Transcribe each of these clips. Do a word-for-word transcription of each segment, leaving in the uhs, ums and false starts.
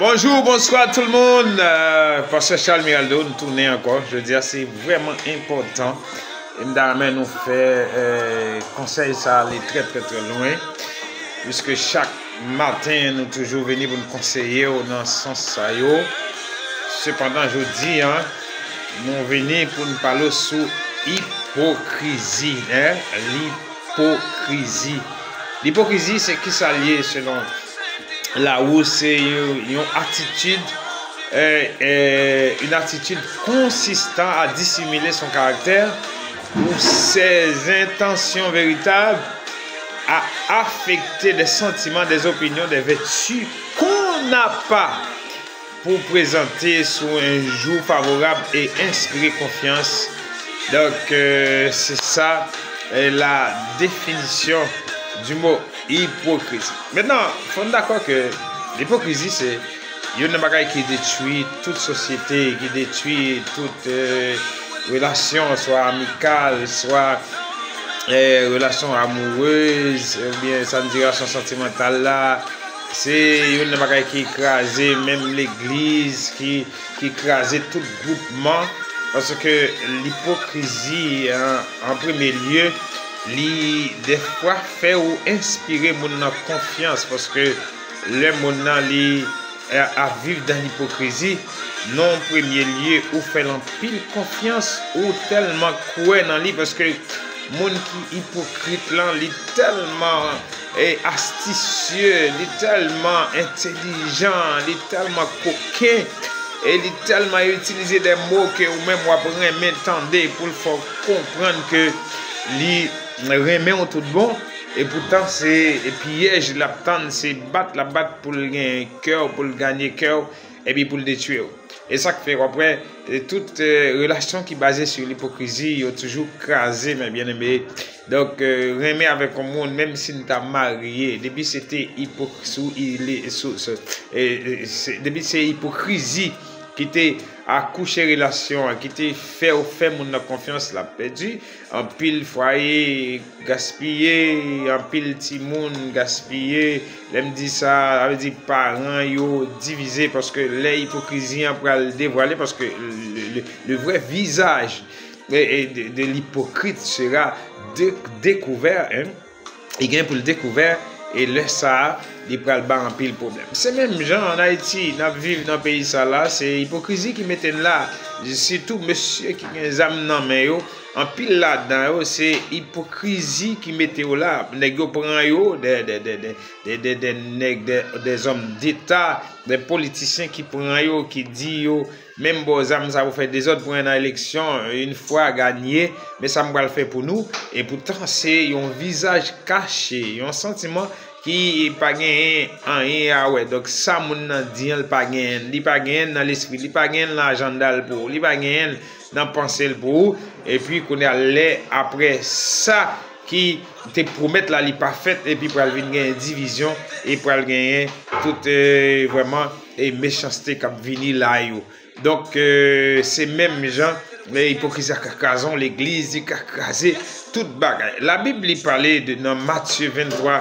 Bonjou, bonswa tout moun. Euh, Pastè Charles Miraldo, nou tounen ankò. Jodi a, se vrèman enpòtan. E m ta renmen nou fè euh, konsèy sa ale trè, trè, trè lwen. Piske chak maten, nou toujou vini pou n konseye w nan sans sa yo. Sepandan, jodi a, nou vini pou n pale w sou ipokrizi, en? Lipokrizi. Lipokrizi, se kisa l ye selon Larousse? Se yon, yon atitid, euh, euh, une attitude consistant à dissimuler son caractère ou ses intentions véritables, à affecter des sentiments, des opinions, des vertus qu'on n'a pas pour présenter sous un jour favorable et inspirer confiance. Donc, euh, c'est ça euh, la définition du mot hypocrisie. Maintenant, faut nous d'accord que l'hypocrisie, c'est une bagay qui détruit toute société, qui détruit toute euh, relation, soit amicale, soit euh, relation amoureuse, ou bien sa n di relation sentimentale là. Se youn nan bagay ki kraze menm legliz, ki, ki kraze tout gwoupman, paske lipokrizi, an, an premye lye, li defwa fè ou enspire moun nan konfyans, paske lè moun nan li ap viv dan lipokrizi, nan premye lye, ou fè l anpil konfyans, ou tèlman kwè nan li, paske moun ki ipokrit lan, li tèlman e astisye, li tèlman entelijan, li tèlman koken, e li tèlman itilize de mo ke ou menm w ap renmen tande pou l fè w konprann ke li renmen w tout bon. Epoutan, se pyèj l ap tann, se bat l ap bat pou l genyen kè w, pou l ganye kè w, epi pou l detwi w. E sa k fè w ap wè, e tout e, relasyon ki baze sou lipokrizi, yo toujou kraze, men byeneme. Donk, e, renmen avèk yon moun, menm si n ta marye, depi se te ipok-, sou, sou, sou, e, e, se, depi se ipokrizi ki te akouche relasyon an, ki te fè w fè moun nan konfyans, l ap pèdi. Anpil fwaye gaspiye, anpil timoun gaspiye. Lè m di sa, sa vle di paran yo divize, paske lè ipokrizi an pral devwale, paske le, le, le vrai visage de, de, de l'hypocrite sera de, découvert, hein? Li gen pou l dekouvè, e lè sa a, li pral ba anpil pwoblèm. Se menm jan ann Ayiti, n ap viv nan peyi sa la, se ipokrizi ki mete n la, sitou mesye ki gen zam nan men yo, anpil ladan yo, se ipokrizi ki mete yo la. Nèg yo pran yo, de, de, de, de, de, de, de nèg, de, de zòm deta, de politisyen ki pran yo, ki di yo, menm ba w zam sa pou fè dezòd pou w nan eleksyon, yon fwa ganye, men sa m pral fè pou nou, epoutan se yon vizaj kache, yon santiman ki pa genyen anyen a wè. Donk, sa moun nan di an, li pa genyen l, li pa genyen l nan lespri, li pa genyen l nan ajanda l pou ou, li pa genyen l nan panse l pou ou. Epi, kounye a, lè apre sa ki te pwomèt la, li pa fèt, epi pral vin genyen divizyon, e pral genyen tout, e, vrèman, e, mechanste k ap vini la yo. Donk, e, se menm jan, e, ipokrizi a ka kraze yon legliz, li ka kraze tout bagay. Labib, li pale de, nan Matye venntwa,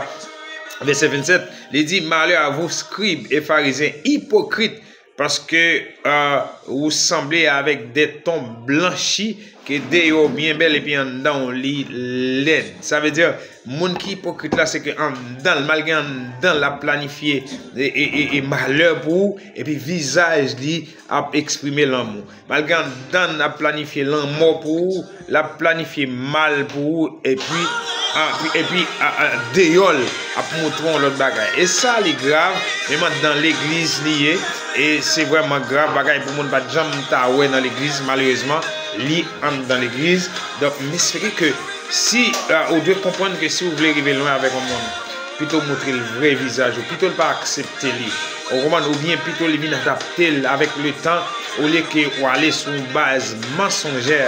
vèsè vennsèt, li di, malheur à vous, scribes et pharisiens hypocrites, parce que euh, vous semblez avec des tombes blanchies, ke deyò w byen bèl epi anndan w li lèd. Sa vle di, moun ki ipokrit la, se ke anndan l, malgre anndan l ap planifye e, e, e, e malè pou ou, epi vizaj li ap eksprime lanmou. Malgre anndan l ap planifye lanmò pou ou, l ap planifye mal pou ou, epi, a, epi a, a, deyò l ap montre yon lòt bagay. E sa, li grav, menm anndan legliz li ye, e se vrèman grav, bagay pou moun pa t janm ta wè nan legliz, malerezman, li anndan legliz. Donk, m espere ke si, a, ou dwe konprann ke si w vle rive lwen avèk yon moun, pito w montre l vrè vizaj ou, pito l pa aksepte li. Ou konprann? Oubyen pito li vin adapte l avèk letan, olye ke w ale sou yon baz mansonjè,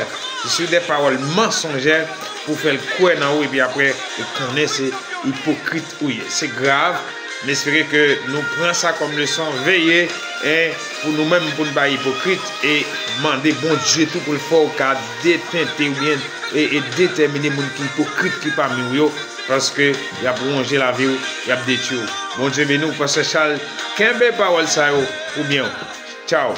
sur des paroles mensongères, pou fè l kwè nan ou, epi apre, ou konnen se ipokrit ou ye. Se grav. M espere ke nou pran sa kòm leson. Veye, en, pou nou menm, pou n pa ipokrit, e mande Bondye tou pou l fè w ka detente oubyen e, e detèmine moun ki ipokrit ki pami w yo, paske y ap wonje lavi w, y ap detwi w. Bondye beni w, Pastè Chal, kenbe pawòl sa yo pou byen w. Tchaw.